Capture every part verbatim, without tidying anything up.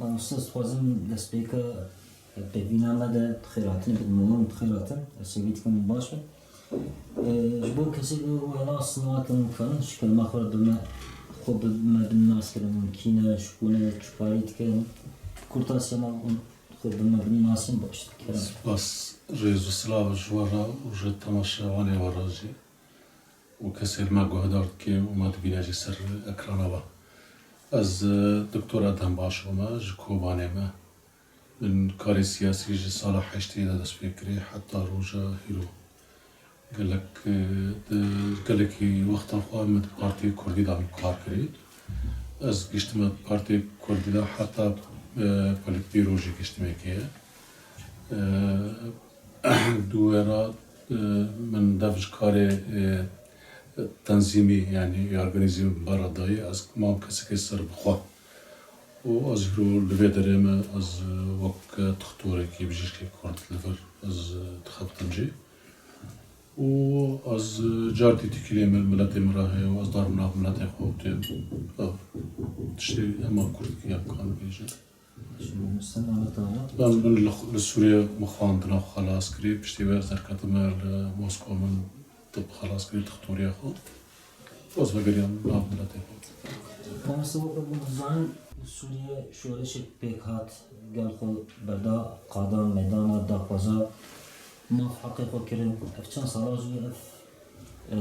Mamoste, ez dixwazim destpêka pêvîna me de bi xêr hatinê bidim, hûn bi xêr hatin. Ez hêvî dikim baş bin. Ee, ji bo kesê ku wê nas nakin, karin ji kelma xwe bi me, xwe bi me bin nas kirin, hûn kî ne, ji ku ne, çi karî dikin, kurtasiya me hûn xwe bi me bin nasin, baş dikirin. Spas, rêz û silav ji we re û ji temaşevanê we re jî. û kesê li me guhdar dike û me dibîne jî ser ekrana we. Ez, e, Doktor Edhem Başo me, ji Kobanê me. Min karê siyasî ji sala heştê de dest pê kirî heta roja hîro. Gelek, e, di gelekî wexta xwe min di Partiyê Kurdî de min kar kirî. Ez giştime Partiyê Kurdî de heta, e, Polîtbîro jî giştime keye. E, Di wê re, e, min dev ji karê, e, tenzîmî, yanî organîzî min bera dayî, ez mam kesekê serbixwe. Û ez hîro li vê derê me, ez, e, wek, e, dixtorekî, bijîşkê kurd li vir ez, e, dixebitim jî. Û ez, e, cartî tikilê min, miletê min re heye û ez darim nav miletê xwe û tê, e, tiştê hema kurdkî ya bikan bêjin. Sen Ahmet Ağa. Ben, min li, li Sûriyê min xwendina xwe xelas kirî, piştî wê ez derketime li Moskwa min tib xelas kirî, dixtoriya xwe. Ez vegeriyam nav miletê xwe. Mamoste, weke ku dizanin li Sûriyê şoreşek pêk hat, gel xwe berda qadan, meydana, daxwaza maf heqê xwe kirin. Ev çend sala jî ev Eee,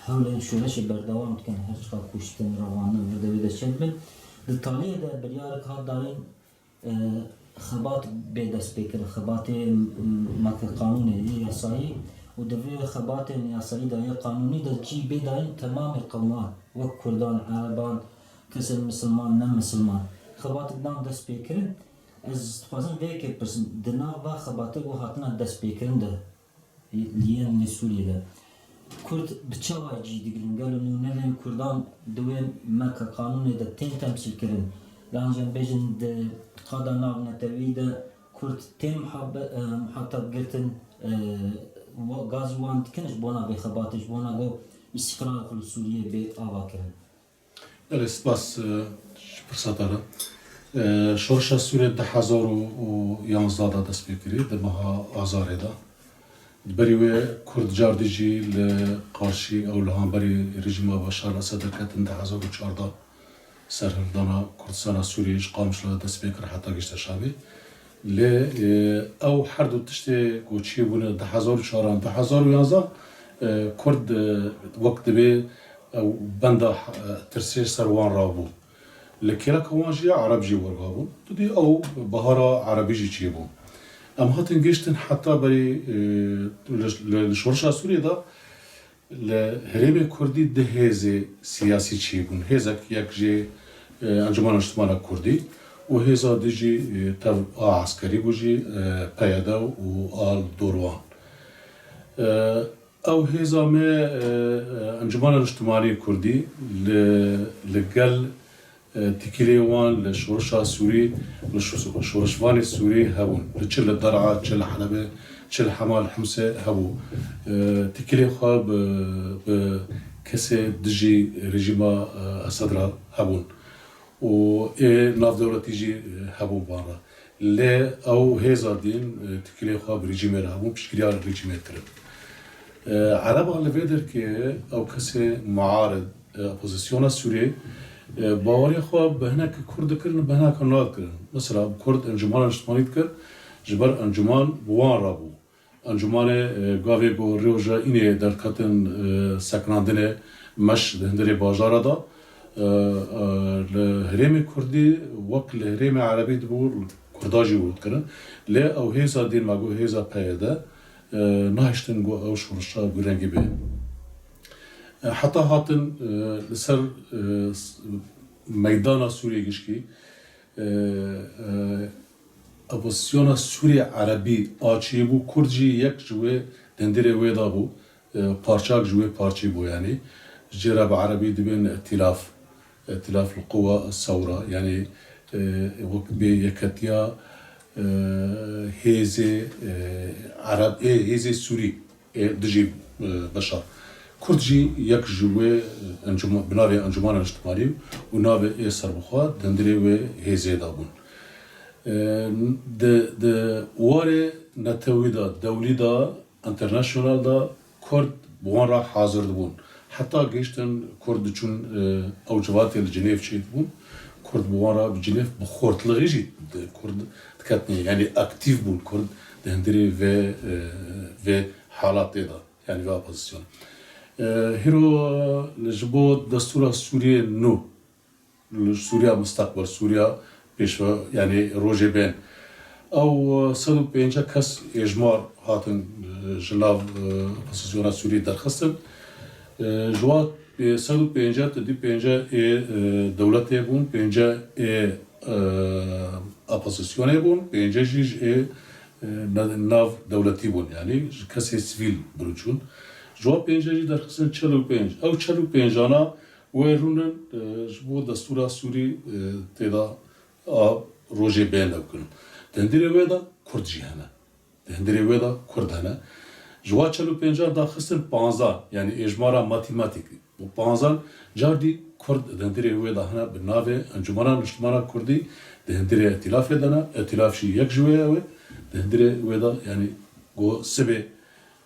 hewlên şoreşê berdewam dikin, her çiqa kuştin, revandin, vir de wê de çêdibin. Di taliyê de biryarek hat dayîn, eee, xebat bê destpêkirin, xebatê, m-, m-, meke qanûnê yê yasayî û di vê xebatên yasayî de yê qanûnî de cî bê dayîn temamê qewman, wek kurdan, ereban, kesên misilman, ne misilman. Xebatek nan destpêkirin. Ez dixwazim vê yekê bipirsim, di nav va xebatê ku hatine destpêkirin de, li yên li Sûriyê de. Kurd bi çawa cî digirin? Gelo nûnerên kurdan di wê meke qanûnê de tên temsîlkirin? Yan jî em bêjin di qada navneteweyî de kurd tên muhabe-, e, muhatab girtin, e, wa-, gazî wan dikin ji bona vê xebatê, ji bona ku îstîqrarê xwe li Sûriyê bê avakirin? Belê, spas, e, ji pirsa te re. E, Şoreşa Sûriyê di hezar û yanzdeh de dest pê kirî, di meha Azarê de. Di berî wê Kurd cardî jî li qarşî ew li hemberî rejîma Beşar Esed derketin, di hezar û çardeh serhildana Kurdistana Sûriyê ji Qamişlo de dest pê kir heta gişte Şamê. Lê, e, ew her du tiştê ku çêbûne di hezar û çar an, di hezar û yanzdeh, e, Kurd, e, wek dibê ew benda, e, tirsê ser wan rabû. Li kêleka wan jî Ereb jî wergabûn. Tu dî ew bahara Erebî jî çêbû. Em hatin gihiştin heta berî, e, li, li, li şoreşa Sûriyê de li herêmê Kurdî du hêzê siyasî çêbûn. Hêzek yek jî, e, Encûmena Niştimana Kurdî û hêza dî jî, e, tev a eskerî bû jî, e, P Y D û a li dor wan. E, Ew hêza me, e, e, Encûmena Niştimanî Kurdî li, li gel, e, têkilê wan li şoreşa Sûrî, li şo-, şoreşvanê Sûrî hebûn. Li çi li Der'a, çi li Helebê, çi li hema li Himsê hebû. E, têkilê xwe bi, bi kesê dijî rejîma, e, Esed re hebûn. Û ê navdewletî jî, e, hebûn van re. Lê ew hêza dîn, e, têkilê xwe bi rejîmê re hebûn, piştgiriya rejîmê kirin. E, Ereban li vê derkê ew kesê muarid, e, opozisyona Sûriyê, e, baweriya xwe bi hinekî kurt dikirin, bi hinekî nadikirin. Mesela kurd encûmana niştimanî dikir, ji ber encûman bi wan re bû. Encûmanê, e, gavê ku roja înê derketin, e, sekinandinê meş di hundirê bajara de, e, e, li herêmê Kurdî wek li herêmê Erebî dibû, Kurda jî wê dikirin. Lê ew hêza dîn me got hêza P Y D, e, nahiştin ku ew şoreşa bi rengî bê. E, heta hatin, e, li ser, e, s-, meydana Sûriyê gişkî, e, e, Opozisyona Sûriyê Erebî a çêbû, Kurd jî yek ji wê, di hundirê wê de bû, e, parçak ji wê parçê bû, yanî ji cê re bi Erebî dibên îtîlaf, îtîlaf li quwa sewra, yanî, e, wek bê yeketiya, e, hêzê, e, Ereb, ê hêzê Sûrî. Ê dijî, e, Beşar. Kurd jî yek ji wê, e, encûma-, bi navê Encûmana Niştimanî û navê ê serbixwe di hundirê wê hêzê de bûn. Di, di warê netewî de, dewlî de, international de Kurd bi wan re hazir dibûn. Heta gihiştin Kurd diçûn, e, ew civatê li Cinêv çêdibûn. Kurd bi wan re bi Cinêv bi xortlixî jî di Kurd diketinê. Yanî aktîf bûn Kurd di hundirê vê, e, vê halatê de. Yanî vê opozîsyonê. E, hîro li ji bo destûra Sûriyê nû, li Sûriya misteqbel, Sûriya pêşve, yanî rojê bên. Ew, e, sed û pêncî kes êjmar hatin, e, ji nav, e, opozîsyona Sûriyê derxistin. E, ji wan, e, sed û pêncî, tu dî pêncî ê, e, dewletê bûn, pêncî ê, e, opozîsyonê bûn, pêncî jî ji ê, e, ne-, nav dewletî bûn, yanî ji kesê sivîl birûçûn. Ji wan pêncî jî derxistin çil û pênc. Ew çil û pêncana wê rûnin, e, ji bo destûra Sûrî, e, tê de a rojê bên ew kirin. Di hundirê wê de Kurd jî hene. Di hundirê wê de Kurd hene. Ji wa çil û pêncan daxistin panzan, yanî êjmara matîmatîkî. Û panzan cardî Kurd di hundirê wê de hene, bi navê Encûmena Niştimana Kurdî di hundirê îtîlafê de ne. Îtîlaf jî yek ji wê ew e. Di hundirê wê de, yanî, go sibê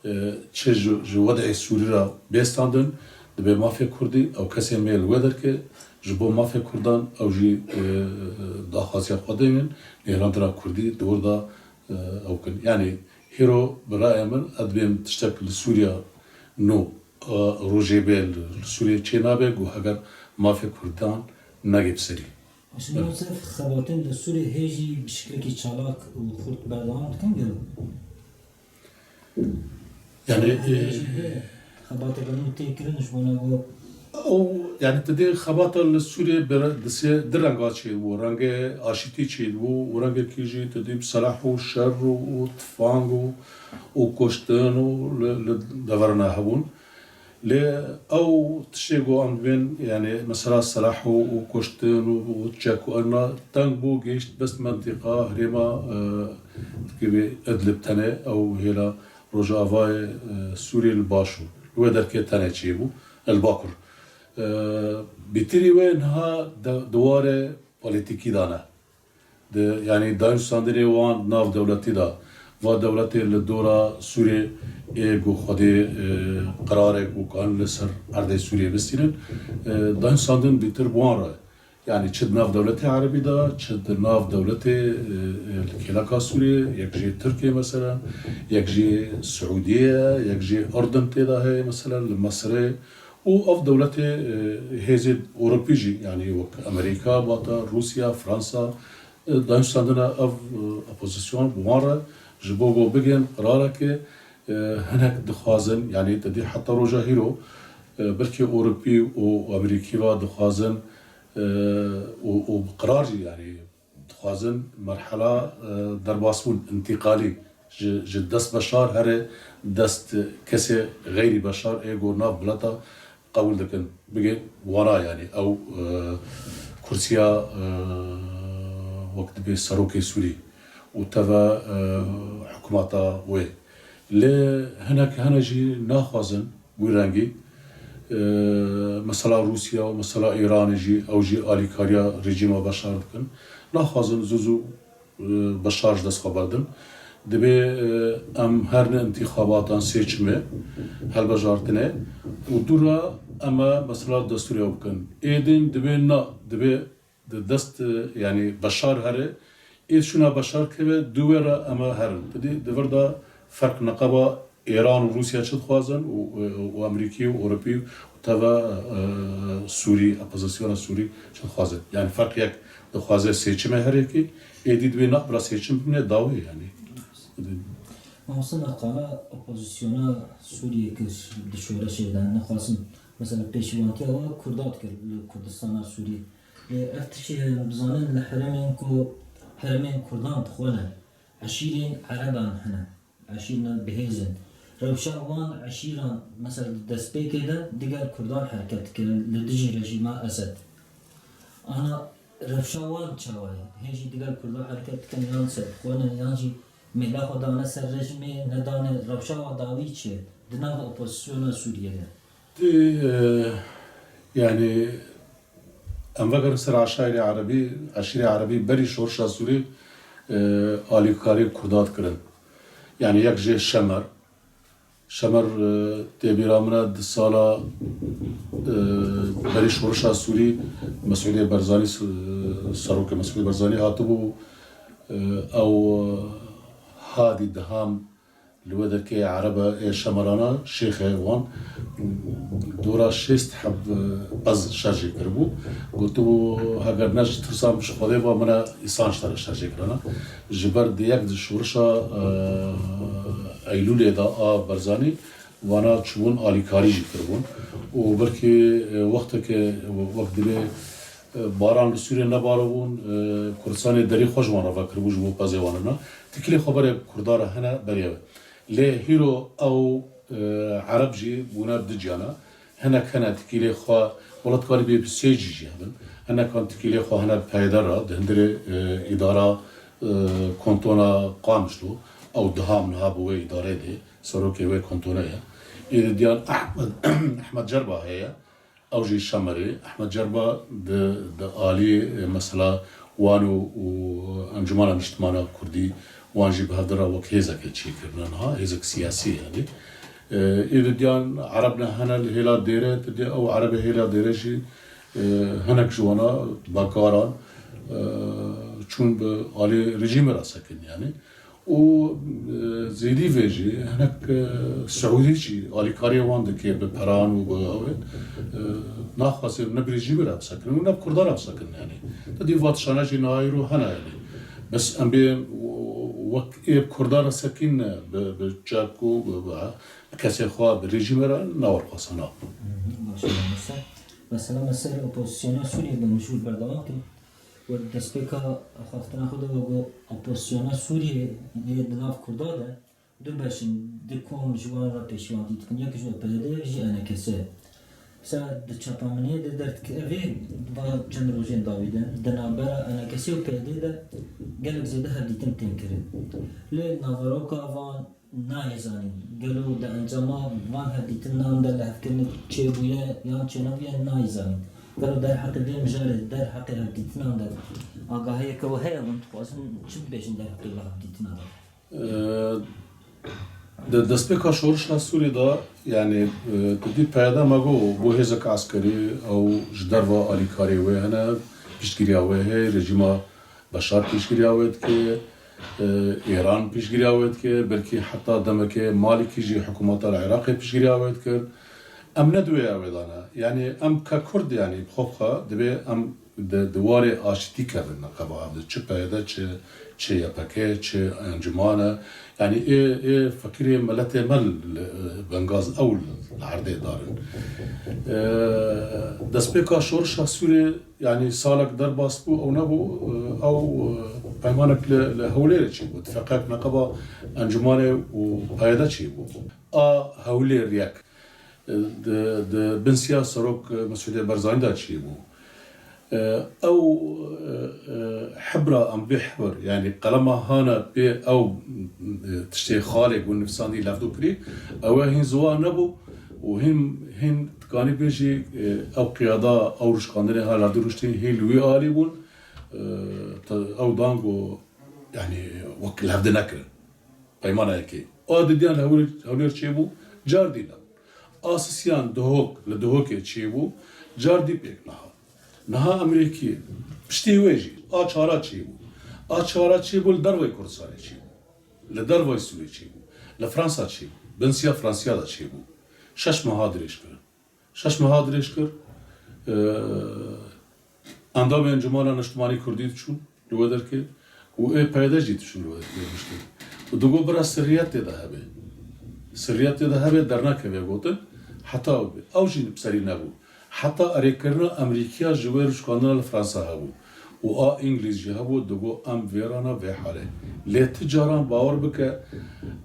e, çi ji, ji wedê Sûrî re bê standin, dibê mafê Kurdî, ew kesê mê li wê derke, ji bo mafê Kurdan, ew jî, e, daxwaziya xwe dênin, nêrandina Kurdî di wir de, e, ew kin. Yanî, hîro bi raya min, ez dibêm tiştek li Sûriya nû, e, rojê bê li, li Sûriyê çê nabe, ku heger mafê Kurdan nagê bi serî. Aslında Yosef xebatên li Sûriyê hê jî bi şiklekî çalak û xurt berdewam dikin gelo? Yani, e, Xebateke nû tê kirin ji bona ku ew, yani, tu dê xebata li Sûriyê bi re-, di sê, di renga çêdibû. Rengê aşîtî çêdibû û rengekî jî tu dî bi silah û şer û, û tifang û, û kuştin û li, li deverina hebûn. Lê ew tiştê ku em dibên, yani, mesela silah û, û kuştin û, û çek û ena teng bû, gihişt bes mentiqa herêma, e, dikevê Idlib tenê, ew hêla rojavayê, e, Sûriyê li Başûr. Li wê derkê tenê çêbû, el Bakur. E, bêtirî wê niha de, di warê polîtîkî de ne. Di, yanî, danûstandinê wan di nav dewletî de, va dewletê li dora Sûriyê ê ku Xwedê, e, qirarek û kan li ser erdê Sûriyê bistînin, e, danûstandin bêtir bi wan re. Yanî çi di nav dewletê erebî de, çi di nav dewletê, e, e, li kêleka Sûriyê, yek jê Tirkiyê mesela, yek jê Siûdiyê ye, yek jê Urdun tê de heye mesela, li Misirê. Û ev dewletê, e, hêzên Ewropî jî, yanî wek Amerîka, bata Rûsya, Fransa, e, danûstandina ev, e, opozîsyon bi wan re ji bo ku bigên qirareke, e, hinek dixwazin, yanî te dî heta roja hîro, e, belkî Ewropî û Amerîkî ve dixwazin, e, û, û bi qirar jî, yanî dixwazin merhela, e, derbasbûn, întîqalî ji, ji dest Beşar here dest kesê xeyrî Beşar ê ku nav mileta qebûl dikin. Bigê wana, yanî ew, e, kursiya, e, wek dibê serokê Sûrî û teve, e, hikûmeta wê. Lê hinek hene jî naxwazin wî rengî, e, mesela Rûsya û mesela Îranê jî, ew jî alîkariya rejîma Beşar dikin. Naxwazin zû zû, e, Beşar ji dest xwe berdin. Dibê, e, em herin întîxabatan, seçimê, hilbijartinê û dû re em ê mesela destûrê ew bikin. Êdîn dibê na, dibê di dest, e, yanî Beşar here, ê şûna Beşar keve, dû wê re em ê herin. Didî, di vir de ferq neqeba Îran û Rûsya çi dixwazin û, û, û Amerîkî û Ewropî û teve, e, Sûrî, opozisyona Sûrî çi dixwazin. Yanî ferq yek dixwaze seçime herêkî, êdî dibê nabra seçim bimîne dawê yanî. Mamoste, me qala opozisyona Sûriyê kir di şoreşê de, nexwasin, mesela, pêşîvantiya we Kurda dikir li Kurdistana Sûriyê. Lê ev tiştê heye, em bizanin li herêmên ku herêmên Kurdan dixwe ne, eşîrên Ereban hene, eşîrên bihêz in. Rewşa wan eşîran, mesela, di destpêkê de digel Kurdan hereket dikirin li dijî rejîma Esed. Ana rewşa wan çawa ye? Hê jî digel Kurdan hereket dikin, yan ser xwe ne, yan jî mêla xwe dane ser rejîmê, nedane, rewşa wan dawî çi ye di nav opozisyona Sûriyê de? Di, e, yanî, em vegerin ser eşaîrê erebî, eşîrê erebî berî şorşa Sûrî, e, alîkarî Kurda dikirin. Yani yek jê Şemer. Şemer, e, tê bîra min e di sala, e, berî şorişa Sûrî Mesûdê Barzanî, e, serokê Mesûdê Barzanî hatibû, e, ew, e, Hadî Diham li wê derkê Ereb e, ê Şemerana, şêxê wan, dora şêst heb, e, pez şer jê kiribû. Gotibû, heger ne ji tirsa min ji Xwedê ba, min e îsan ji te re şer jê kirana. Ji ber di yek di şorişa, e, Eylûlê de a Barzanî, vana çûbûn alîkarî jî kiribûn. Û belkî, e, wexteke, wek dibê, e, baran li Sûriyê nebaribûn, e, Kurdistanê derî xwe ji wan re vekiribû ji bo pezê wan re. Tikilê xwe berê Kurda re hene beriya wê. Lê hîro ew, e, Ereb jî bûne bi du ciyana. Hinek hene tikilê xwe, wela dikarî bê bi sê cî jî hebin. Hinek han tikilê xwe hene bi peyde re, di hundirê, e, îdara, e, kontona Qamişlo, ew Diham niha bi wê îdareyê de, serokê wê kontona ye. Ê di diyan Ehmed, Ehmed Cerba heye. Ew jî Şemerê, Ehmed Cerba di, di alî, e, mesela wan û, û Encûmena Niştimana Kurdî, wan jî bi hev de re wek hêzekê çêkirine niha, hêzek siyasî yani. E, ê di diyan Ereb ne hene li hêla dêre, di diya ew Erebê hêla dêre jî, e, hinek ji wana bekaran, e, çûn bi alî rejîmê re sekin yani. Û, e, zêdî vê jî hinek, e, Siûdî jî alîkariya wan dike bi peran û bi ew ê, e, naxwazê ne bi rejîmê re bisekin û ne bi Kurdan re bisekin yani. Te dî va tiştane jî niha îro hene yani. Bes em bê wek ê bi Kurdan re sekîn ne, bi, bi çek û bi, bi, bi kesê xwe bi rejîmê re ne werxwasana. Baş e, mesela, mesela, mesela opozisyona Sûriyê bi mijûl berdewam kin. Wek destpêka axaftina xwe de we got, opozisyona Sûriyê yê di nav Kurda de du beş in, du kom ji wan re pêşwazî dikin. Yek ji we P Y D, yek jî E N K S. Mesela di çapemeniyê de derdikeve, va çend rojên dawî de di navbera E N K S û P Y D de gelek zêde hevdîtin tên kirin. Lê naveroka van nayê zanîn. Gelo di encama van hevdîtinan de lihevkirinê çêbûye yan çênebûye nayê zanîn. Gelo derheqê vê mijarê, derheqê hevdîtinan de agahiyeke we heye? Hûn dixwazin çi bibêjin derheqê vê hevdîtina de? Ee, di destpêka şorişa Sûrî de, yani, e, tu dî P Y D me got, bû hêzek eskerî, ew ji derva alîkarê wê hene, piştgiriya wê heye, rejîma Beşar piştgiriya wê dike, e, Îran piştgiriya wê dike, belkî heta demekê Malîkî jî hikûmeta li Iraqê piştgiriya wê dikir. Em ne di wê ya wê de ne. Yanî em ke Kurd, yanî bi xwe bi xwe divê em di, di warê aştî kevin neqeba ev de. Çi P Y D, çi, çi Y P G, çi encûman e. Yanî ê, ê fikirê miletê me li, li Bengaz ew li erdê darin. E, destpêka şorişa Sûrê Yanî salek derbas bû, ew nebû, ew, e, peymanek li, li Hewlêrê çêbû. Tifeqek neqeba Encûmanê û P Y D çêbû. A Hewlêr yek, e, di, di bin siya serok, e, Mesûdê Barzanî de çêbû. E, ew, e, e, hibra em bê hibir, yanî qelema hane pê ew, e, tiştê xalê bû nivîsandî levdo kirî, ew ê hîn ziwa nebû û hîn, hîn dikanî bêjî, e, ew qiyada, ew rûşkandinê ha levdî rûştî hîn li wî alî bûn, e, te-, ew dango, yanî wek levdî nekirin. Peymana yekê. A didiyan li Hewlêr, Hewlêr çêbû, car dî nebû. A sisiyan Duhok, li Duhokê çêbû, car dî pêk nehat. Niha Amerîkî, piştî wê jî, a çara çêbû. A çara çêbû, li derveyî Kurdistanê çêbû. Li dervayî Sûriyê çêbû. Li Fransa çêbû. Bin siya Fransiya de çêbû. Şeş meha dirêj kir. Şeş meha dirêj kir. Ee, endamên Encûmana Niştimanî Kurdî diçûn li wê derkê û ê P Y D jî diçûn li wê derkê rûniştin. Û digot bira sirriyet tê de hebe. Sirriyet tê de hebe, dernekeve gotin. Heta ew bê. Ew jî bi serî nebû. Heta erêkirina Amerîkiya ji wê rûşkandina li Fransa hebû û a Îngilîz jî hebû, digot em vê re ne vê halê. Lê ti caran bawer bike,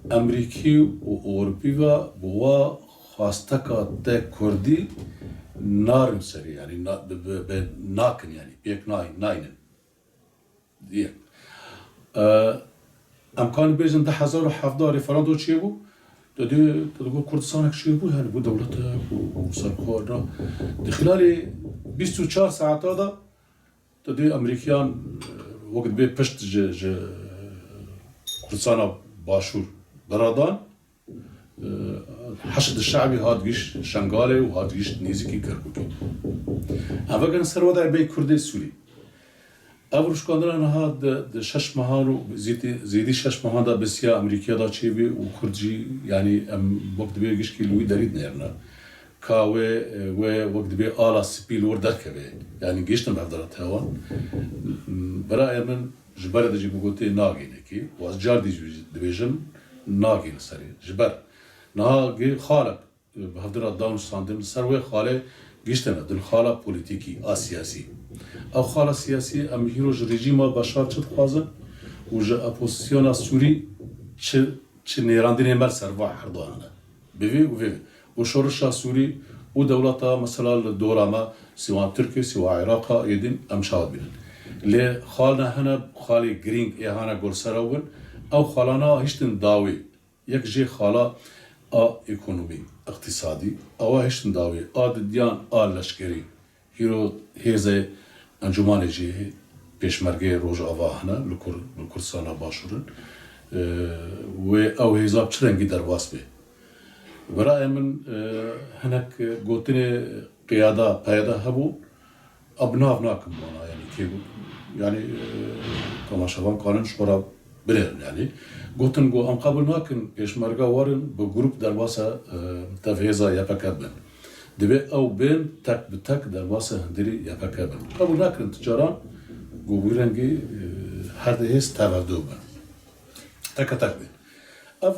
Amerîkî û Ewropî ve bi wa xwasteka te Kurdî narin serî, yanî na-, bi, bi, bi, nakin, yanî pêk nay-, naynin. Diye. E, em kanî bêjin du hezar û hevdeh referandum çêbû. Te dî, te digot Kurdistanek çêbû, yani bû dewletek û, û serkar da. Di xilalê bîst û çar saeta de te dî Amerîkiyan, e, wek dibê pişt ji, ji Kurdistana Başûr beradan, e, Heşd Şe'bî hat gihîşt Şengalê û hat gihîşt nêzîkî Kerkûkê. Em vegerin ser wedayê bê Kurdê Sûrî. Ev rûşkandina niha di, di şeş mehan û zêdî, zêdî şeş mehan de bi siya Amerîkiya de çêbî û Kurd jî, yanî em wek dibê gişkî li wî derî dinêrine. Ka wê, wê wek dibê ala spî li wir derkeve. Yanî gihîştin bi hev de re tewan. Birayê min ji berê de jî bigotê nagêne kê. Û ez car dî jî dibêjim nagêne serê. Ji ber niha gê xalek bi hevdira dan û standin li ser wê xalê gihiştine, di xala polîtîkî a siyasî. Ew xala siyasî em hîro ji rejîma Beşar çi dixwazin û ji opozisyona Sûrî çi, çi nêrandinê me li ser va herdo hene. Bi vê û vê. Û şorişa Sûrî û dewleta mesela li dora me, siwa Tirkê, siwa Iraqa, êdîn em çawa dibînin. Lê xalne hene, xalê girîng ê hane gor ser ew bin. Ew xalana hiştin dawî. Yek jê xala a ekonomî, iqtîsadî, awa hiştin dawî, a didiyan a leşkerî. Hîro hêzê encûmanê jî pêşmergeyê Rojava hene, li Kur-, li Kurdistana Başûr in. Ee, wê ew hêza bi çi rengî derbas bê? Birayê min, e, hinek gotinê qiyada, peyada hebû, a bi nav nakim wana, yanî kê got. Yanî, e, temaşevan kanin ji xwe re binêrin, yanî. Gotin ku em qebûl nakin pêşmerga werin bi grûp derbasa, e, tevhêza Y P G bin. Divê ew bên tek bi tek derbasa hundirî Y P G bin. Qebûl nakin tu caran ku wî rengî, e, her di hêz tevhevdo bin. Teke tek bên. Ev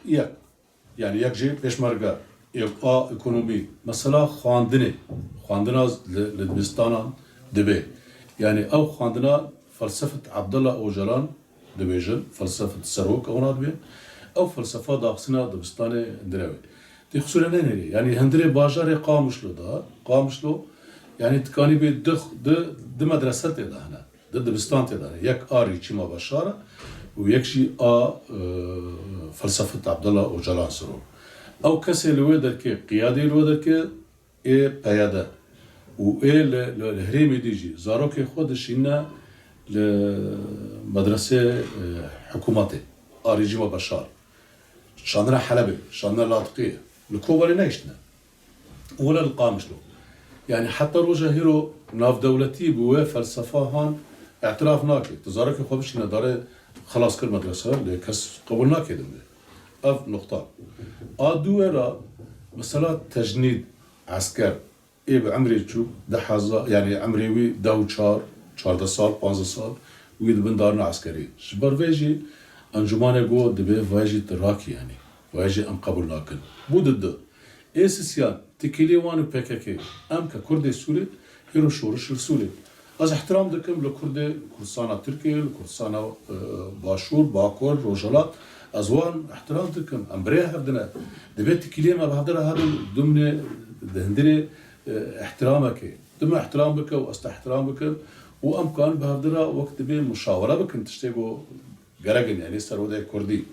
yek. Yanî yek jî pêşmerge, yek a ekonomî, mesela xwendinê, xwendina li, li dibistanan dibe. Yanî ew xwendina felsefet Abdullah Ocalan dibêjin, felsefet serok ewna dibe. Ew felsefa daxistina dibistanê hundirê wê. Tê xisûre nenêrê. Yanî hundirê bajarê Qamişlo da, Qamişlo, yanî dikanî bê di, di, di medrese tê de hene. Di dibistan tê de ne. Yek a rejîma Beşar e û yek jî a, e, felsefet Abdullah Ocalan siro. Ew kesê li wê derkê, qiyadê li wê derkê ê P Y D û ê li, li, li herêmê dî jî zarokê xwe dişîne li medresê, e, hikûmetê a rejîma Beşar. Şandina Helebê, şandina Ladiqiyê. Li Kobanê nehiştine. Wele li Qamişlo. Yanî heta roja hîro navdewletî bi wê felsefa han îtiraf nake. Tu zarokê xwe bişîne darê xelas kir medrese, lê kes qebûl nake din. Ev nuqta. A dû wê ra mesela tecnîd, esker, ê bi emrê çû, deh hezar, yanî emrê wî deh û çar, çardeh sal, panzdeh sal, wî di bin darina eskerî. Ji ber vê jî encûmanê got, divê vayê jî tu rakî, yanî vayê jî em qebûl nakin. Bû di du. Ê sisiyan, tikîlê wan û P K K, em ke Kurdê Sûrê, hêro şoriş li Sûrê. Ez ihtiram dikim li Kurdê, Kurdistana Tirkiyê, li Kurdistana, e, Başûr, Bakur, Rojhilat, ez wan ihtiram dikim. Em birê hev dine. Divê tikîlê me bi hev de re hebin, dumnê di hundirê, e, ihtiramekê. Tu min ihtiram bike û ez te ihtiram bikim û em kanin bi hev de re wek divê muşawere bikin tiştê ku gerek in, yanî ser wêdeyê kurdî.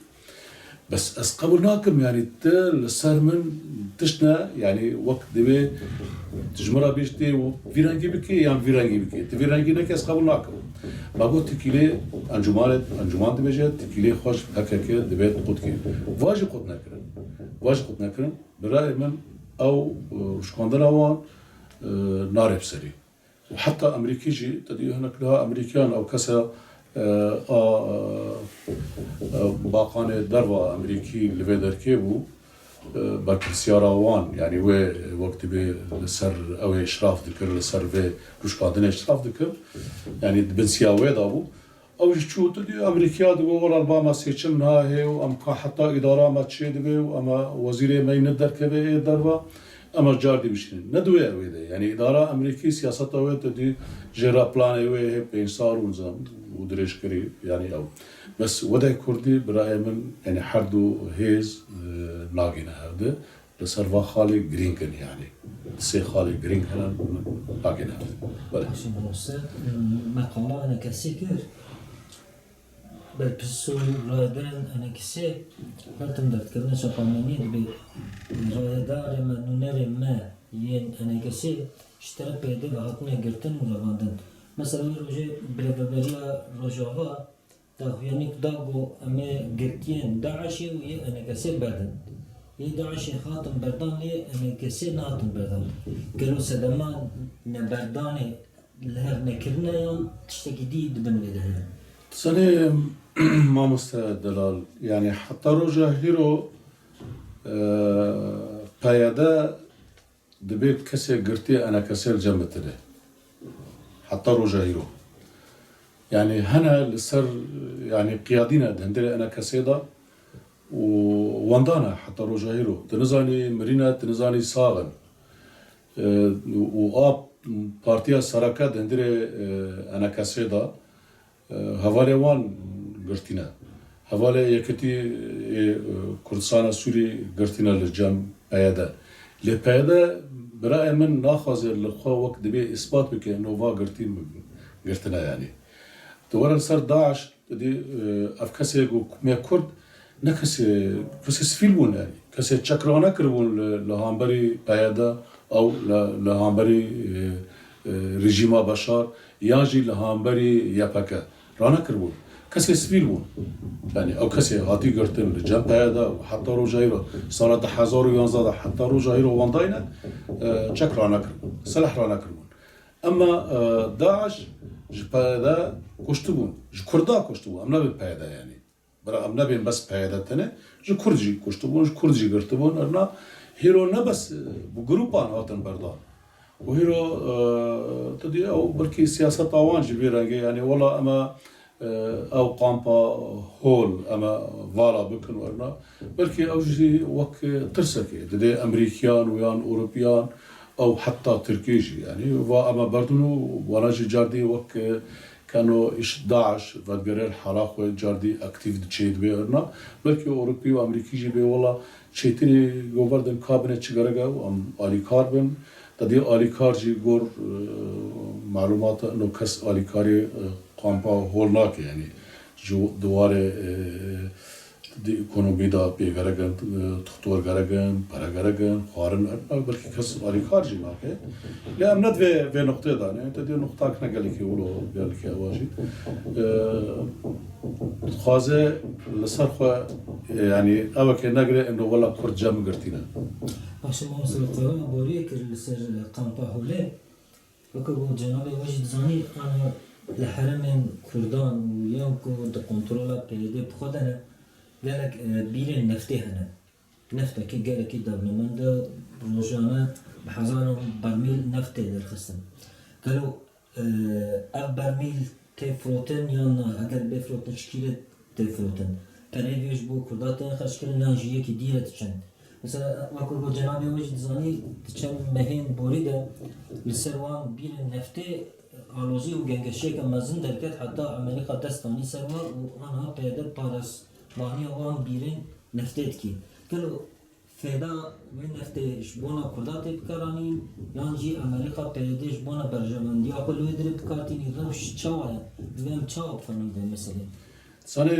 Bes ez qebûl nakim, yanî tu li ser min tişt ne, yanî wek divê tu ji min re bêjitê û vî rengî bikê yan vî rengî bikê. Tu vî rengî nekê, ez qebûl nakim. Me got tikîlê encûmanê, encûman dibêje, tikîlê xwe ji P K K divê qut kê. Va jî qut nekirin. Va jî qut nekirin. Bi rayê min ew, e, rûşkandina wan, e, nare bi serî. Û heta Amerîkî jî, te dî hinek niha Amerîkiyan ew kesa, e, a, e, baqanê derva Amerîkî li vê derkê bû, e, berpirsyara wan, yanî wê wek dibê li ser ew ê îşraf dikir, li ser vê rûşkandinê îşraf dikir, yanî di bin siya wê de bû. Ew jî çû, tu dî Amerîkiya digot, wela li ba me seçim niha heye û em ka heta îdara me çê dibe û em e wezîrê me yî nederkeve ê derva, em e cardî bişînin. Ne di wê ew ê de. Yanî îdara Amerîkî siyaseta wê tu dî jê re planê wê hê pênc sal û nizam û dirêjkirî, yanî ew. Bes wedê kurdî birayê min, yanî her du hêz, e, nagîne hev de. Li ser va xalê girîng in, yanî. Sê xalê girîng hene, nagêne. Belê. Başim Rose, me qala enekesî kir. Berpirsûn, rayedarên enekesî, her tim derdikevine çapemeniyê dibê rayedarê me, nûnerê me yên enekesî ji terefê dê ve hatine girtin û revandin. Mesela wê rojê Birêveberiya Rojava, Daxuyanî ku da ku em ê girtiyên DAIŞê û yê ENKSê berdin. Yê DAIŞê hatin berdan lê ENKSê nehatin berdan. Gelo sedema neberdanê li hev nekirine yan tiştekî dî di bin vê de heye? Dizanî, mamoste Delal, yanî heta roja hîro, e, PYD dibê kesê girtî ENKSê li cem bitine. Heta roja hîro. Yanî hene li ser, yanî qiyadî ne di hundirê ENKSê de û wenda ne heta roja hîro. Tu nizanî mirî ne, tu nizanî sax in. E, û a partiya sereke di hundirê, e, ENKSê de, e, hevalê wan girtîne. Hevalê Yekitî, e, Kurdistana Sûrî girtîne li cem PYD. Lê PYD birayê min naxwaze li xwe wek dibê îspat bike, no va girtî girtine yanî. Tu were li ser DAIŞ, tu dî, e, ev kesê ku me Kurd, ne kesê, kesê sivîl bûn yanî. Kesê çek ranekiribûn li, li hamberî PYD ew li, li hamberî, e, e, rejîma Beşar yan jî li hamberî YPG ranekiribûn. Kesê sivîl bûn. Yanî ew kesê hatî girtin li cem PYD û heta roja hîro, sala du hezar û yanzdeh de heta roja hîro wendayne, e, çek ranekiribûn, silah ranekiribûn. Ema, e, DAIŞ ji PYD kuştibûn, ji Kurda kuştibûn, em nebin PYD yanî. Bira em nebên bes PYD tenê, ji Kurd jî kuştibûn, ji Kurd jî girtibûn. Erna hîro ne bes, e, bi grûpan hatin berdan. Û hîro, e, tu dî ew belkî siyaseta wan jî vî rengê, yanî wela em e, e, ew kampa hol em e vala bikin werna. Belkî ew jî wek tirsekê didê Emerîkiyan û yan Ewropiyan ew heta Tirkî jî, yanî va em e berdin û wana jî cardî wek, e, keno îş DAIŞ vedgerê li hala xwe cardî aktîf diçê dibe erna. Belkî Ewropî û Amerîkî jî bê wela çêtirî goverdin ka bine çi gerek e û em alîkar bin. Tedî alîkar jî gor, e, malûmata ino kes alîkarê, e, kampa hol nake, yanî ji di warê, e, di ekonomî de pê gerek in, e, doktor gerek in, pere gerek in, xwarin, e, belkî kes alîkar jî nake. Lê em ne di vê, vê nuqtê de ne. Te dê nuqtak ne gelekî wilo, gelekî ewa jî. E, dixwaze li ser xwe, e, yanî ew eke negire, ino wela Kurd cem girtîne. Paşê mamoste Qara boriyê kir li ser kampa holê. Weke ku cenabê we jî dizanî, ana li herêmên Kurdan û yan ku di kontrola PYDê bi xwe de ne, gelek, e, bîrên neftê hene. Neftekî gelekî dewlemend e, rojane bi hezaran bermîl neft tê derxistin. Gelo, e, ev bermîl tê firotin yan na? Eger bê firotin, ji kî re tê firotin? Pereyê vê ji bo Kurda tên xerckirin yan ji yekî dî re diçin? Mesela, wekî ku cenabê we jî dizanî, di çend mehên borî de li ser wan bîrên neftê alozî û gengeşiyeke mezin derket, heta Amerîka dest danî ser wan û anha PYD parasmaniya wan bîrên neftê dikî. Gelo fêda wê neftê ji bona Kurda tê bikaranîn, yan jî Amerîka PYDê ji bona berjewendiya xwe li wê dirê bi kar tînî? Rewş çawa ye? Divê em çawa bifehmin vê meselê? Sanê,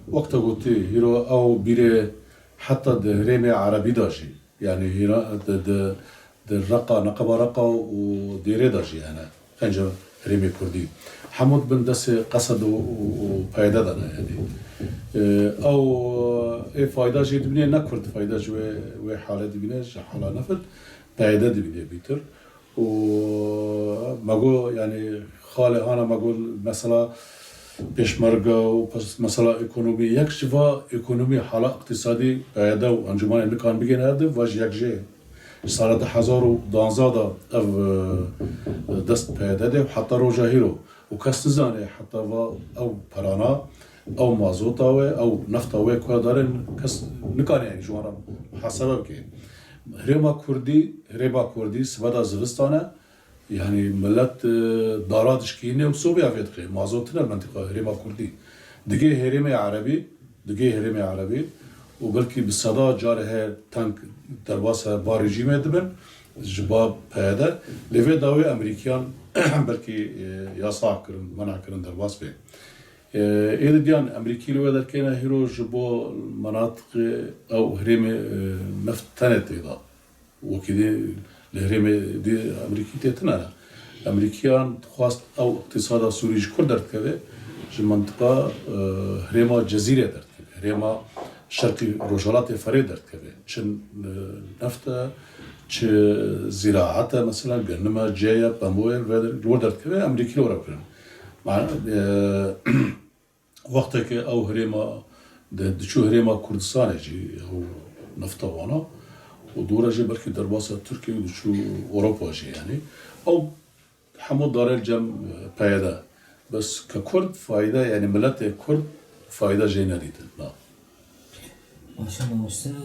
wek te gotî, hîro ew bîrê heta di herêmê erebî de jî, yanî hîra di, di, di Reqa, neqeba Reqa û Dêrê de jî hene. Qenca herêmê Kurdî. Hemû dibin destê Qesed û, û, û PYD de ne, yanî. E, ew, ê fayda jê dibîne, ne Kurd fayda ji wê, wê halê dibîne, ji hala nefit, PYD dibîne bîtir. Û me got, yanî, xalê hana me got, mesela pêşmerge û pes-, mesela ekonomî, yek ji va ekonomî, hala iqtîsadî, PYD û encûmanê nikan bigihên hev di, va ji yek jê. Ji sala du hezar û duwazdeh de ev, e, dest PYD de heta roja hîro. Û kes nizane heta va ew perana, ew mazota we, ew nefta we ku darin, kes nikane, yanî, ji wan re muhasebe bike. Herêma Kurdî, herêma Kurdî sibe de zivistan e, yanî, milet, e, dara dişkîne û sobiya vê dixê. Mazot tine li mentiqa herêma Kurdî. Digê herêmê erebî, digê herêmê erebî û belkî bi seda carê heye tank derbas heye ba rejîmê dibin, ji ba PYD. Lê vê dawê Emerîkiyan belkî, e, yasax kirin, mena kirin derbas bê. E, ê di diyan Emerîkî li wê derkeyne hîro ji bo menatiqê ew herêmê, e, neft tenê tê de. Wekî dê li herêmê dê Amerîkî tê tune ne. Amerîkiyan dixwast ew iqtîsada Sûrî ji kur derdikeve, Ji mintiqa, e, herêma Cezîrê derdikeve, herêma şerqî rojhilatê Ferê derdikeve. Çi, e, neft e, çi zîraet e, mesela genim e, cê ye, pembo ye, vê li wir derdikeve, Amerîkî li wir e kirin. Ma, e, wexteke ew herêma de diçû herêma Kurdistanê jî ew nefta wana û dû re jî belkî derbasa Tirkiye û diçû Ewropa jî, yanî ew hemû dare cem, e, peyede. Bes ke Kurd fayde, yanî miletê Kurd fayde jê nedîtin. Na. Baş e mamoste, e,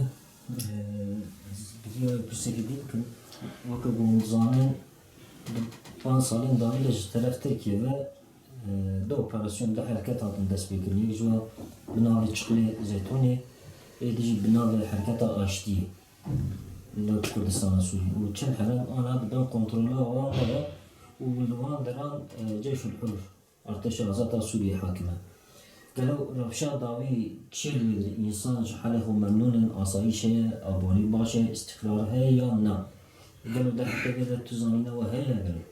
ez bi vî pirseke dî bikim. Weke ku hûn dizanin, di panc salên dawî de ji teref Tirkiye ve, e, du operasyon, du hereket hatin destpêkirin. Yek ji wan bi navê Çixlê Zeytûnê, ê dî jî bi navê Hereketa Aştiyê. Li Kurdistana Sûriyê û çil herêm ana di bin kontrola wan de ye û li wan deran, e, Ceyşul Hur, Artêşa Azad a Sûriyê hakim e. Gelo rewşa dawî çi li wê dirê? Însan ji halê xwe memnûn in, asayîş heye, aborî baş e, îstikrar heye yan na? Gelo D H P G de tu zanîna we heye gelo?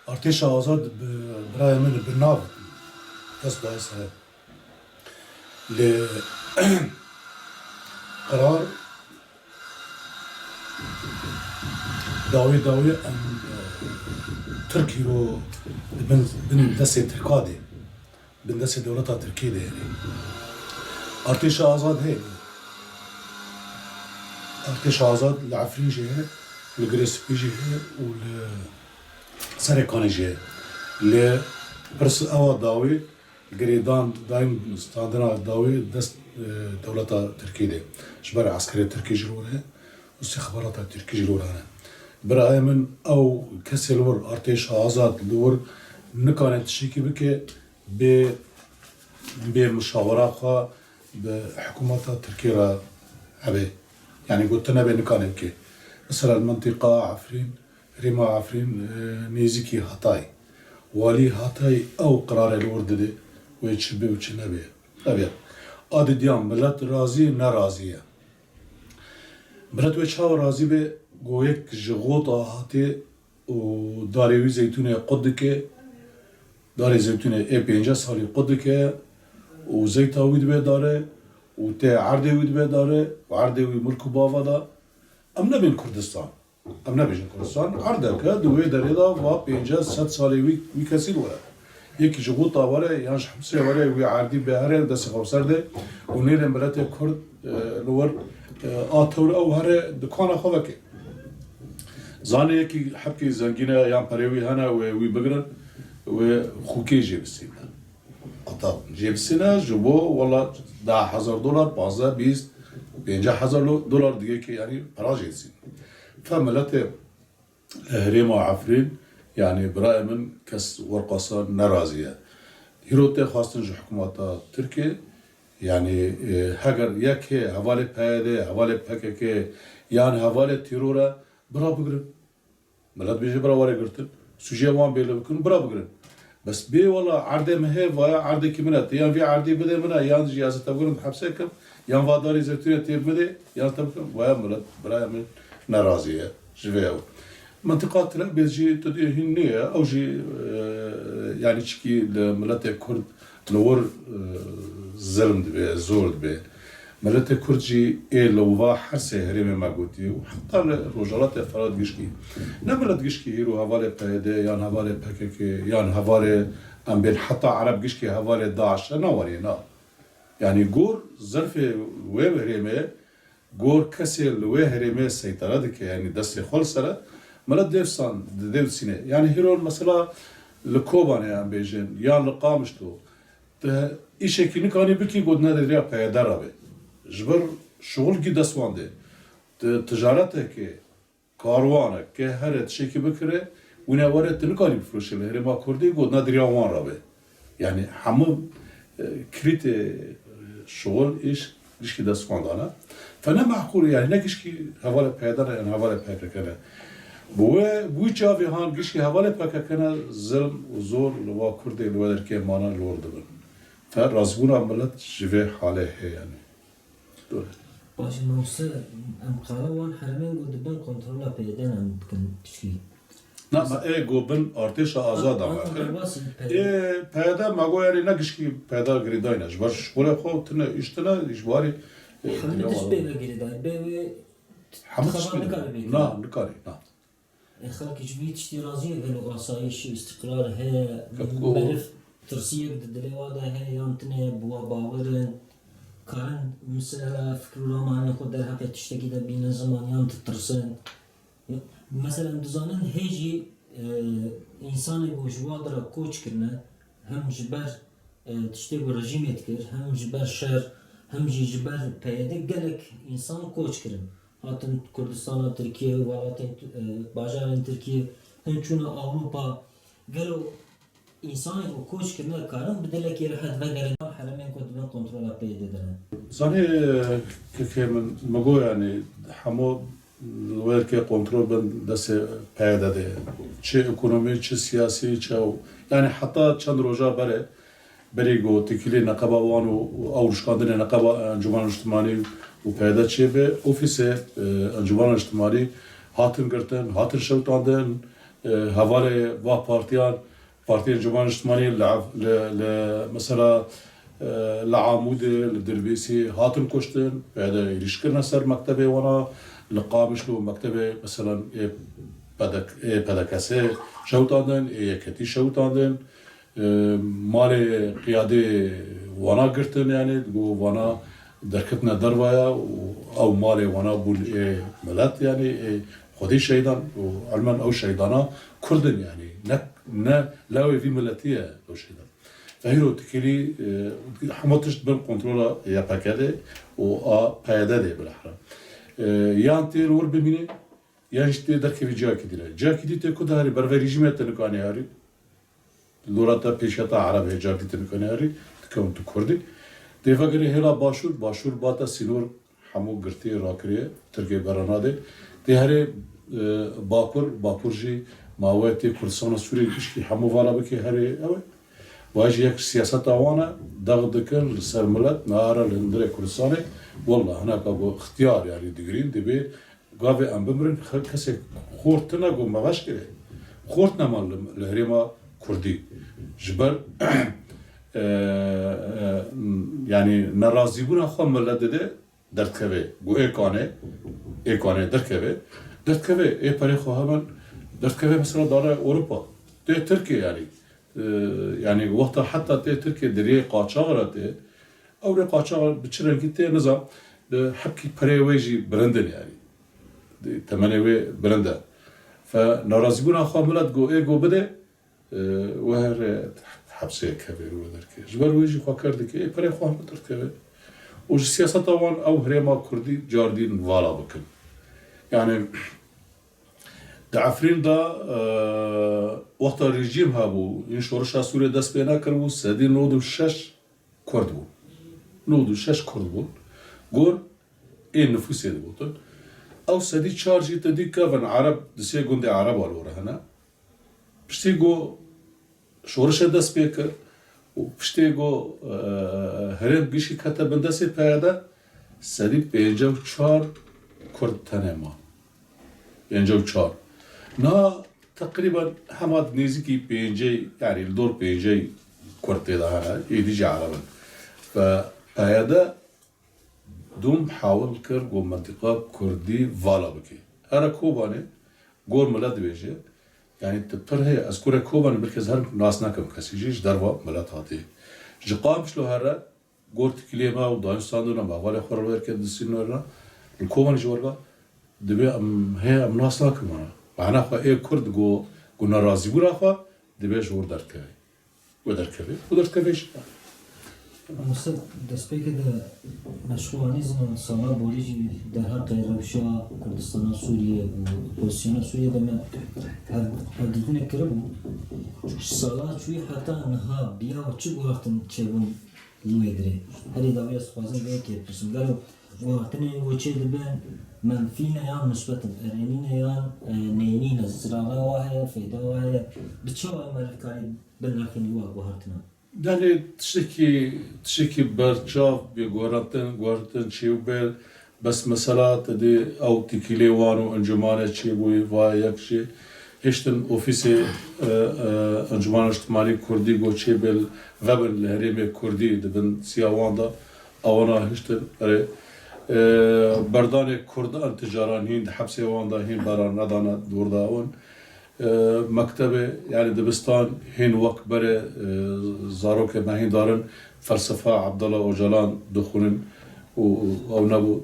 Artêşa Azad bi birayê min bi nav dest bi dest heye. Lê qerar dawî dawî em, e, Tirk îro di bin, bin destê Tirka de, bin destê dewleta Tirkiyê de hene. Artêşa Azad heye. Artêşa Azad li Efrîn jî heye, li Girê Spî jî heye û li Serê Kanê jî heye. Lê pirs ewa dawî girêdan dayîn standina dawî dest, e, dewleta Tirkî de ji ber eskerê Tirkî ji li wir heye û stîxbarata Tirkî ji li wir hene. Birayê min ew kesê li wir, artêşa Azad li wir nikane tiştekî bike bê, bê muşawera xwe bi hikûmeta Tirkî re hebe. Yanî got tu nebe nikane bike. Mesela li mintîqa Efrîn, Rêma Efrîn, e, nêzîkî Hatay. Walî Hatay ew qirarê li wir dide, wê çi be û çi nebe. Ev e. A didiyan milet razî, nerazî ye. Milet wê çawa razî be, go yek ji xota hatê û darê wî zeytûnê qut dike, darê zeytûnê ê pêncî salî qut dike û zeyta wî dibe dare û tê erdê wî dibe dare û erdê wî milk û bava da. Em nebên Kurdistan. Em nebêjin Kurdistan, erdeke di wê derê de va pêncî sed salê wî, wî kesî li were. Yekî ji Xûta were, yan ji Himsê were, wî erdî bihere û destê xwe bi ser de û nêrê miletê Kurd, e, li wir, e, a tewr ew here dikana xwe veke. Zanê yekî hebkê zengîn e, yan perê wî hene, wê wî bigirin, wê xûkê jê bisînin. Qutab jê bisîne, ji bo wela deh hezar dolar, pazdeh, bîst, pêncî hezar lo-, dolar digê ki, yanî para jê sîn. Fe miletê li herêma Efrîn, yanî birayê min kes werqasa nerazî ye. Hîro tê xwestin ji hikûmeta Tirkê, yanî, e, heger yek hê hevalê P Y D, hevalê P K K yan hevalê teror e, bira bigirin. Milet bêje bira were girtin. Sûcê wan bêle bikin, bira bigirin. Bes bê wela erdê min hê, vaya erdekî min e, tu yan vî erdî bidê min e, yan jî ez te bigirim, hepsê kim, yan va darê zeytûnê tê bidê, yan te bikim, vaya milet, biraya min nerazî ye ji vê ew. Mintiqa Tilebêz jî tu dê hîn nîye, ew jî, e, yanî çikî li miletê Kurd li wir, e, zilm dibe, zor dibe. Miletê Kurd jî ê li va her sê herêmê me gotî û heta li Rojhilatê Firat gişkî. Ne milet gişkî hîro hevalê P Y D yan hevalê P K K yan hevalê em bên heta Ereb gişkî hevalê DAIŞ e, ne wanî, na. Yanî gor zirfê wê herêmê, gor kesê li wê herêmê seytara dike, yanî destê xwe li ser e, milet dêfsan didê û sînê. Yanî hîro mesela li Kobanê em bêjin, yan li Qamişlo, tu îşekî nikanî bikî, got ne di riya P Y D re be. Ji ber şixulkî dest wan de. Tu ticareteke karwanek ke here tiştekî bikire, wîne were tu nikanî bifiroşe li herêma Kurdî, got ne di riya wan re be. Yanî hemû, e, krîtê, e, şixul, îş gişkî dest wan dane. Fe ne meqûl, yanî ne gişkî hevalê P Y D ne, yanî hevalê P K K ne. Bi wê, bi wî çavê han gişkî hevalê P K K ne, zilm û zor li wa Kurdê li wê derkê mane li wir dibin. Fe razîbûna milet ji vê halê heye, yanî. Doğru. Baş e, Mewse, em qala wan herêmên ku di bin kontrola P Y D ne em dikin pişkî. Na, me ê go bin artêşa azad a me. Ê, P Y D me go, yanî ne gişkî P Y D girêdayî ne. Ji ber şkolê xwe tine îş tine, ji barî, ê, Hemû tişt pê ve girêdayî. Bê wê hemû tişt pê nikare bê. Na, nikare, na. Ê, xelk ji vî tiştî razî ye, gelo asayîş, îstiqrar heye, meriv tirsiyek di dilê wa de heye, yan tine ye, bi wa bawer in. Karin, mesela, fikr û ramanê xwe derheqê tiştekî de bînin ziman, yan ditirsin. Mesela, em dizanin hê jî, e, însanê ku ji wa dira koç kirine, hem ji ber, e, tiştê ku rejîmê dikir, hem ji ber şer, hem jî ji ber P Y D gelek însan koç kirin. Hatin Kurdistana Tirkiye, welatên, e, bajarên Tirkiye, hin çûne Ewropa. Gelo Însanê ku koç kirine karin bi dilekî rehet vegerin herêmên ku di bin kontrola P Y D de ne. Zanî, kekê min, me got, yanî hemû li wê yekê kontrol bin destê P Y D de ye. Çi ekonomî, çi siyasî, çi ew. Yanî heta çend roja berê, berî ku têkilî neqeba wan û, û ew rûşkandinê neqeba Encûmena Niştimanî û P Y D çêbe, ofîsê, e, Encûmena Niştimanî hatin girtin, hatin şewitandin, e, hevalê va partiyan, Partiyên Cumhuriyet Niştimanî li, li, li, mesela, e, li Amûdê, li Dirbêsî hatin kuştin, P Y D êrîş kirine ser mektebê wana, li Qamişlo mektebê, mesela, ê P D K, ê P D K S şewitandin, ê Yeketî şewitandin, e, malê qiyadê wana girtin, yanî, got wana derketine dervaya û ew malê wana bûn ê milet, yanî, ê xwedî şehîdan û elmen ew şehîdana Kurd in, yanî, ne Ne lawê vî miletî ye ew şeydan. Ve hîro tikilî, e, hema tişt bin kontrola Y P G de û a P Y D de bilahre. E, yan tê li wir bimîne, yan jî tê derkevî ciyakî dî re. Ciyakî dî tê ku diherî berve rejîmê te nikanê herî. Lora te pêşiya te Ereb hê, ciyakî te nikanê herî, dikewin tu Kurdî. Tê vegerê hêla Başûr, Başûr bate sînor hemû girtî rakiriye, Tirkê bera nade. Tê herê, e, Bakur, Bakur jî ma we tê Kurdistana Sûriyê gişkî hemû vala bike herê ew e. Vay jî yek siyaseta wan e, dex dikin li ser milet, nahara li hundirê Kurdistanê. Walla hineka ku ixtiyar, yanî digirîn, dibê gavê em bimirin, xe-, kesê xort tune ku me veş kirê. Xort nema li, li herêma Kurdî. Ji ber, e, e, yanî nerazîbûna xwe milet dide, derdikeve, ku ê kanê, ê kanê derkeve, derdikeve, ê perê xwe hemen, derdikeve mesela dare Ewropa. Tê Tirkiye yanî. E, yanî wexta heta tê Tirkiye di rê qaçax re tê, ew rê qaçax bi çi rengî tê nizam, di hepkî perê wê jî bilind in yanî. Di temenê wê bilind e. Fe nerazîbûna xwe milet got, ê got bide, E, we here hepsê kevê û we derkeve. Ji ber wê jî xwe kir dike, ê perê xwe hemû derdikeve. Û ji siyaseta wan ew herêma Kurdî cardîn vala bikin. Yani, di Efrîn de, e, wexta rejîm hebû, in şorişa Sûriyê dest pê nekiribû, sedî nod û şeş Kurd bûn. Nod û şeş Kurd bûn. Gor ê nifûsê digotin. Ew sedî çar jî te dî kevin Ereb, di sê gundê Ereba li wir hene. Piştî ku şorişê dest pê kir û piştî ku, e, herêm gişî kete bin destê P Y D, sedî pêncî û çar Kurd tenê man. Pêncî û çar. Niha teqrîben hema nêzîkî pêncî, yanî li dor pêncî Kurd tê de hene, êdî jî Ereb in. Ve P Y D dûm hawil kir ku mentiqa Kurdî vala bike. Here Kobanê gor milet dibêje, yanî tu pir heye, ez kurê Kobanê, belkî ez her nas nakim kesî jî, ji derva milet hatiye. Ji Qamişlo here gor tikiliyê me û dayûn standona me, hevalê xwe re wêrke disînorna, li Kobanê ji werga dibê em heye, em nas nakim wana. Mana xwe ê Kurd ku, ku nerazîbûna xwe dibê ji wir derdikeve. We derkeve, we derkeve jî. Mamoste, destpêkê de meşxûlanî ziman sala borî jî derheqê rewşa Kurdistana Sûriyê û opozîsyona Sûriyê de me hev-, hevdîtinek kiribû. Ji sala çûyî heta niha biya çi guhertin çêbûn li wê dirê? Herî dawî ez dixwazim vê yekê bipirsim. Gelo guhertinên ku çêdibin menfî ne yan misbet in? Erênî ne yan, e, neyînî ne? Zirara wa heye, feyda wa heye? Bi çawa em meriv karî binirxîne wa guhertina? Yanî tiştekî, tiştekî berçav bê guhertin, guhertin çêbû bê, bes mesela te dê ew têkilê wan û encûmanê çêbûyî, va yek jî Hiştin ofîsê, e, e, Encûmena Niştimanî Kurdî got çêbê vebin li herêmê Kurdî di bin siya wan de, ewana hiştin, erê, e, berdanê Kurdan ti caran hîn di hepsê wan de hîn beran nedane di wir de ewan. E, mektebê, yanî dibistan hîn wek berê, e, zarokê me hîn darin felsefa Abdullah Ocalan dixwînin û, û ew nebû.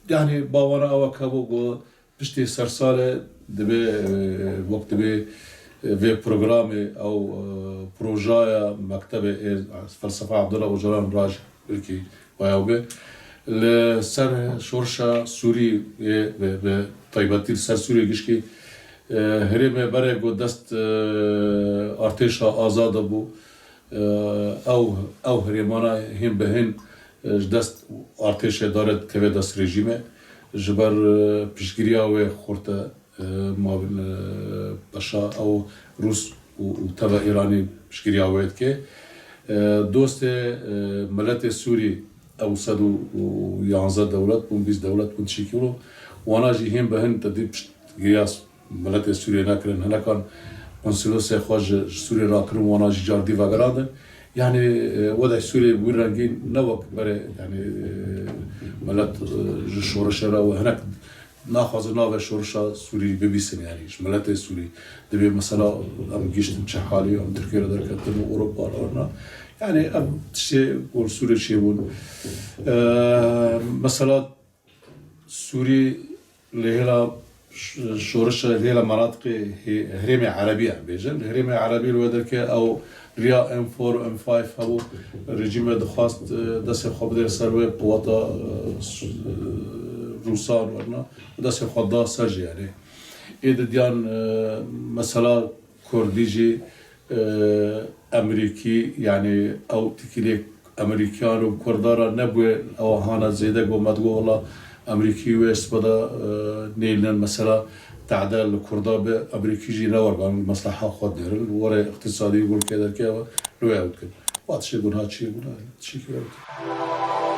Yanî bawana ew e hebû ku piştî sersalê dibê, e, wek dibê, e, vê programê ew, e, projaya mektebê ê felsefa Abdullah Ocalan raj belkî waya be. Li ser şorşa Sûrî ê, bi, bi taybetî li ser Sûriyê gişkî, e, herêmê berê ku dest, e, artêşa azad de bû, e, ew, ew herêmana hin bi hin, e, ji dest artêşê dare dikeve dest rejîmê. Ji ber, e, piştgiriya wê xurte, e, mabin, e, beşa ew Rûs û, û teva Îranî piştgiriya wê dike. E, dostê, e, miletê Sûrî ew sed û yanzdeh dewlet bûn, bîst dewlet bûn, tiştekî wilo. Wana jî hên bi hin tedî piştgiriya miletê Sûriyê nekirin. Hinekan konsulosê xwe ji, ji Sûriyê rakirin, wana jî cardî vegerandin. Yanî, e, wede Sûriyê bi wî rengî ne wek berê, yanî, e, milet, e, ji şoreşê re û hinek naxwazin navê şoreşa Sûrî bibîsin, yanî ji miletê Sûrî. Dibê mesela em gihiştin çi halî, em Tirkiye re derketin û Ewropa re na. Yanî ev tiştê ku li Sûriyê çêbûn. E, mesela Sûrî li hêla ş-, şoreşa li hêla menatiqê hê-, herêmê Erebî em bêjin. Li herêmê Erebî li wê derke ew riya M four, M five hebû. Rejîmê dixwast, e, destê xwe bidê ser wê quweta, e, s-, e, Rûsan werna û destê xwe da ser jî, yanî. Ê di diyan, e, mesela Kurdî jî, e, Emerîkî, yanî ew têkiliyê Emerîkiyan û Kurdan re nebûye, ew hane zêde ku me digot, wela Emerîkî wê sibe de, e, nêlin, mesela tehde li Kurda be, Emerîkî jî ne wer, mesleha xwe dêrin, were îqtîsadî gulkê derke, li wê ew dikin. Wa tiştê gunha çi ye, gunha tiştekî ew dikin.